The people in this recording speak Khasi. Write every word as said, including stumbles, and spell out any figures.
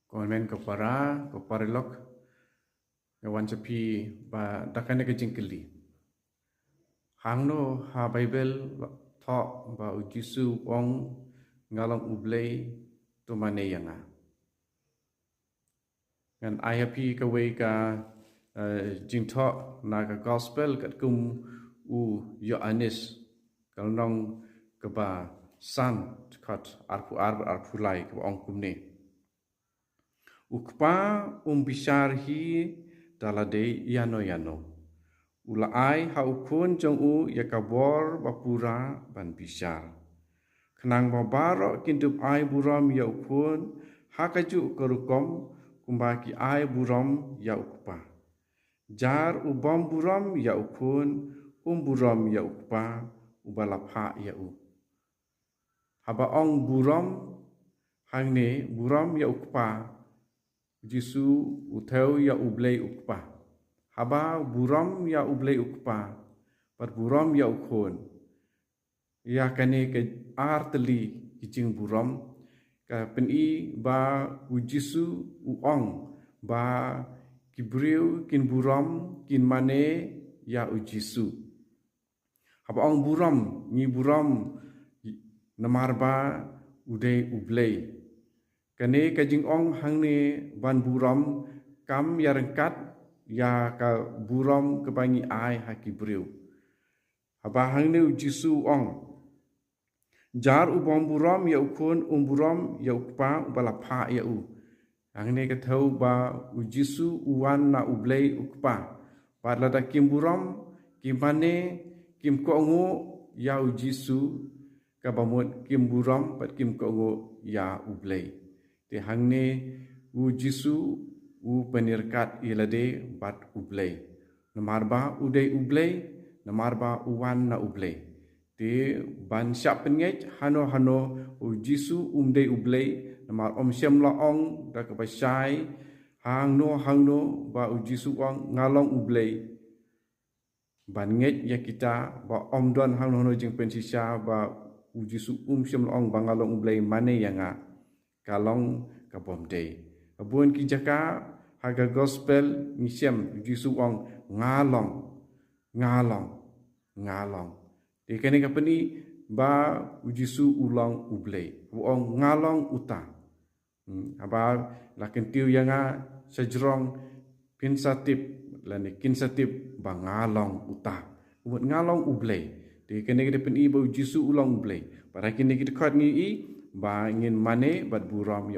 Ko hynmen ko para, ko paralok, nga wan sha phi ba da kane ka jingkylli. Hangno ha Baibl thoh ba u Jisu u ong, "Nga long U Blei, to mane ïa nga"? Ngan ai ha phi kawei ka, eh, jingthoh na ka Gospel katkum u Ïoannis, ka lynnong kaba san, dkhot arphew ar bad arphew lai, kaba ong kumne: U Kpa um bishar hi da lade ïano ïano. U la ai ha u Khun jong u ïa ka bor ba pura ban bishar, khnang ba baroh kin dup ai burom ïa u Khun ha kajuh ka rukom kumba ki ai burom ïa u Kpa. Jar u bym burom ïa u Khun, um burom ïa u Kpa uba la phah ïa u. Haba ong burom hangne, burom ïa u Kpa, u Jisu u thew ïa U Blei u Kpa. Haba burom ïa U Blei u Kpa bad burom ïa u Khun, ïa kane ka ar tylli ki jingburom, ka pyni ba u Jisu u ong ba ki briew kin burom, kin mane ïa u Jisu. Haba ong burom, ngi burom namar ba u dei U Blei. Kane ka jingong hangne ban burom kam ïaryngkat ïa ka burom kaba ngi ai ha ki briew. Haba hangne u Jisu u ong, jar u bym burom ïa u Khun, um burom ïa u Kpa uba la phah ïa u. Hangne ka thew ba u Jisu u wan na U Blei u Kpa. Bad lada kim burom, kim mane, kim kohnguh ïa u Jisu, kaba mut kim burom bad kim kohnguh ïa U Blei. Te hangne u Jisu u pynïaryngkat ïa lade bad U Blei. Namar ba u dei U Blei, namar ba u wan na U Blei. Te ban shah pynngeit hano hano u Jisu um dei U Blei, namar ym shym la ong da kaba shai hangno hangno ba u Jisu u ong, "Nga long U Blei." Ban ngeit ïa kita ba ym don hangno hangno jingpynshisha ba u Jisu um shym la ong ba, "Nga long U Blei, mane ïa nga." Ka long ka bym dei. Ha bun ki jaka ha ka Gospel ngi shem u Jisu u ong, "Nga long, nga long, nga long." Te kane ka pyni ba u Jisu u long U Blei. U ong, "Nga long uta." Hmm, haba la kyntiew ïa nga shajrong, phin sa tip, lane kin sa tip ba nga long uta. Ka mut nga long U Blei. Te kane ka dei pyni ba u Jisu u long U Blei. Bad ha kine ki dkhot ngi i ba ngin mane bad burom ïa